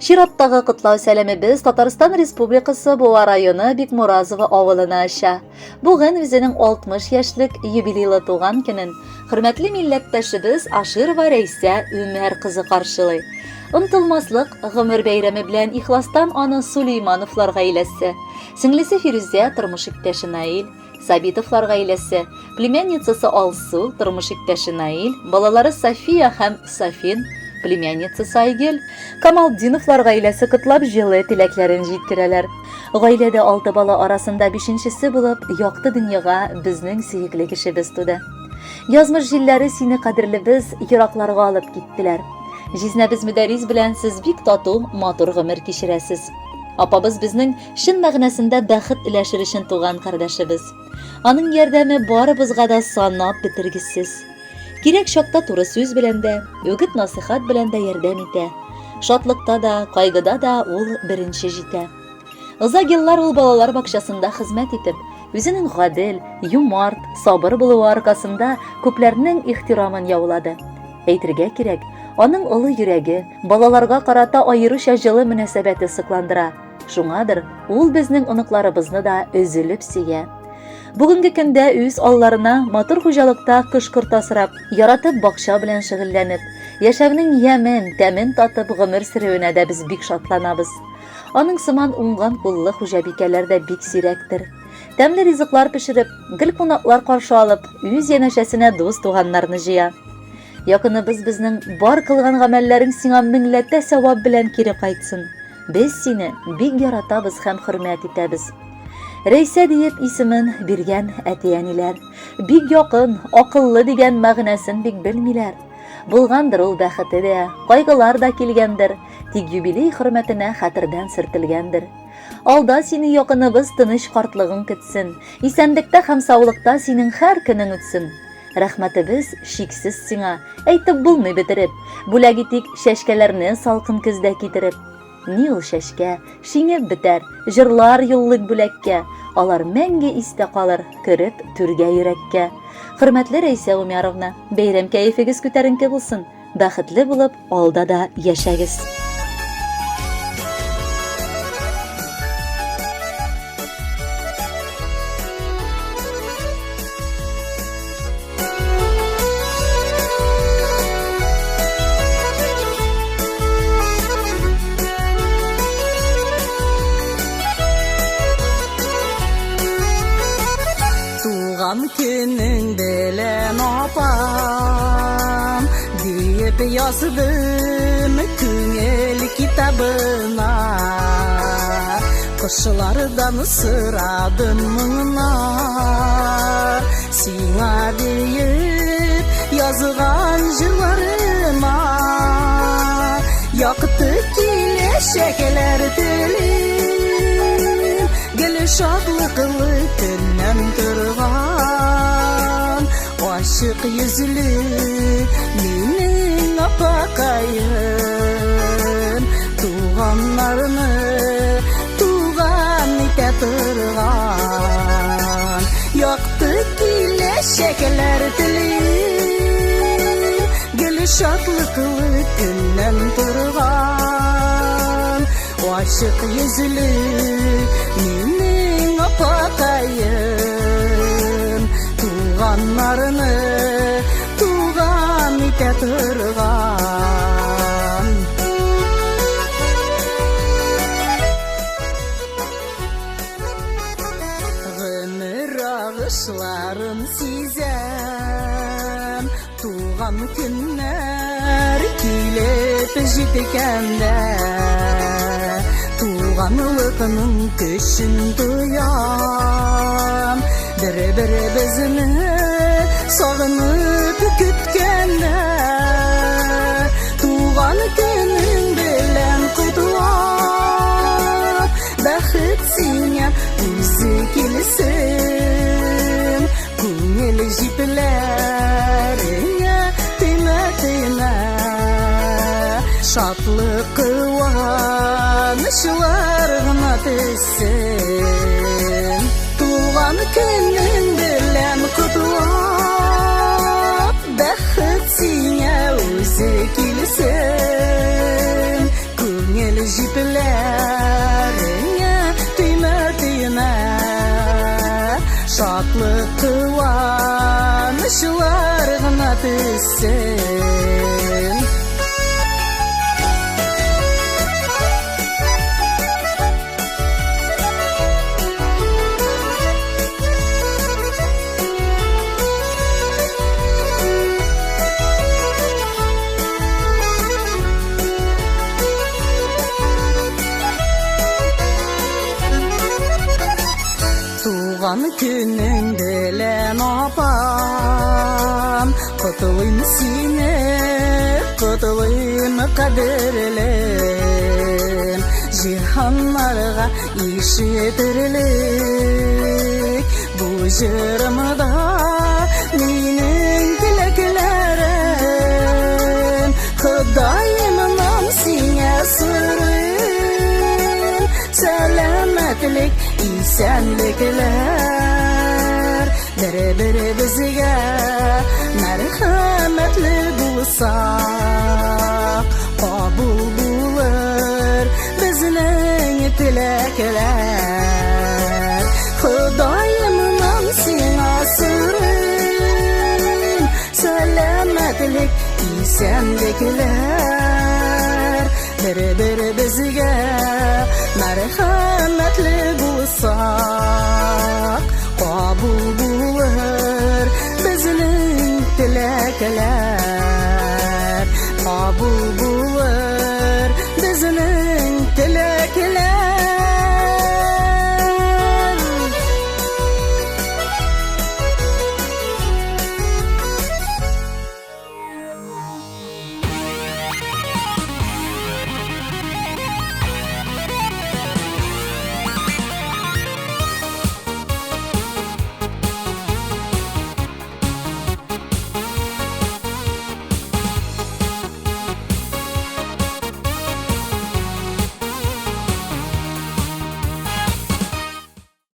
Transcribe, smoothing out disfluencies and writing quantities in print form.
Чираттагы котлау сәламебез Татарстан Республикасы Буа районы Бикмуразово авылына оча. Бүген үзенең 60 яшьлек юбилейлы туган көнен хөрмәтле милләттәшебез Аширова Рәйсә Үмәр кызы каршылый. Онтылмаслык гомер бәйрәме белән ихластан аны Сулеймановлар гаиләсе, сеңлесе Фирүзә, тормыш иптәше Наил, Сабитовлар гаиләсе, племянницасы Алсу, тормыш иптәше Наил, балалары София һәм Софин, племянницасы Айгөл, Камалдиновлар гаиләсе котлап җылы теләкләрен җиткерәләр. Гаиләдә алты бала арасында бишенчесе булып, якты дөньяга безнең сөекле кешебез туды. Язмыш җилләре сине кадерлебез еракларга алып киттеләр. Җизнәбез Мөдәрис белән сез бик тату, матур гомер кичерәсез. Апабыз безнең чын мәгънәсендә бәхет өләшер өчен туган кардәшебез. Аның ярдәме барыбызга да санап бетергесез. Кирәк чакта туры сүз белән дә, үгет-насыйхат белән дә ярдәм итә. Шатлыкта да, кайгыда да ул беренче җитә. Озак еллар ул балалар бакчасында хезмәт итеп, үзенең гадел, юмарт, сабыр булуы аркасында күпләрнең ихтирамын яулады. Әйтергә кирәк, аның олы йөрәге, балаларга карата аеруча җылы мөнәсәбәте сокландыра. Шуңадыр, ул безнең оныкларыбызны да өзелеп сөя. Бүгенге көндә үз алларына матур хуҗалыкта кош-корт асрап, яратып бакча белән шөгыльләнеп, яшәүнең ямен, тәмен татып гомер сөрүенә дә без бик шатланабыз. Аның сыман уңган куллы хуҗабикәләр дә бик сирәктер. Тәмле ризыклар пешереп, гел кунаклар каршы алып, үз янәшәсенә дус-туганнарны җыя. Якыныбыз безнең бар кылган гамәлләрең сиңа меңләтә савап белән кире кайтсын. Без сине бик яратабыз һәм хөрмәт итәбез. Рәйсә диеп исемен биргән әти-әниләр. Бик якын, акыллы дигән мәгънәсен бик белмиләр. Булгандыр ул бәхете дә, кайгылар да килгәндер, тик юбилей хөрмәтенә хәтердән сөртелгәндер. Алда сине якыныбыз тыныч картлыгың көтсен, исәнлектә һәм саулыкта синең һәр көнең үтсен. Рәхмәтебез чиксез сиңа, әйтеп булмый бетереп. Бүләк итик чәчкәләрне салкын көздә китереп. Ни ул чәчкә, шиңеп бетәр, җырлар юллыйк бүләккә. Алар мәңге истә калыр, кереп түргә йөрәккә. Хөрмәтле Рәйсә Умяровна, бәйрәм кәефегез күтәренке булсын. Бәхетле булып, алда да яшәгез. Туган көнең белән, апам, диеп яздым күңел китабына. Кошлардан сорадым моңнар, сиңа диеп язган җырларыма. Якты киләчәкләр телим, гел шатлыклы көннән торган. Ачык йөзле минем апакаем, туганнарны туган итә торган. Якты киләчәкләр телим, гел шатлыклы көннән торган. Ачык йөзле минем апакаем, туганнарны туган итә торган. Гомер агышларын сизәм, Туган көннәр килеп җиткәндә, Туганлыкның көчен тоям. Бер-беребезне сагынып көткәндә, Туган көнең белән котлап, Бәхет сиңа үзе килсен. Күңел җипләреңә тимә, тимә, Шатлык куанычлар гына төшсен. Туган көнең белән котлап, Бәхет сиңа үзе килсен. Күңел. Шатлык куанычлар гына төссен. Туган көнең белән, апам, котлыйм сине, котлыйм, кадерлем. Җиһаннарга ишетерлек бу җырымда минем теләкләрем. Ходаемнан сиңа сорыйм сәламәтлек, исәнлекләр. Бер-беребезгә мәрхәмәтле булсак, кабул булыр безнең теләкләр. Ходаемнан сиңа сорыйм сәламәтлек, исәнлекләр. Бер-беребезгә мәрхәмәтле булсак,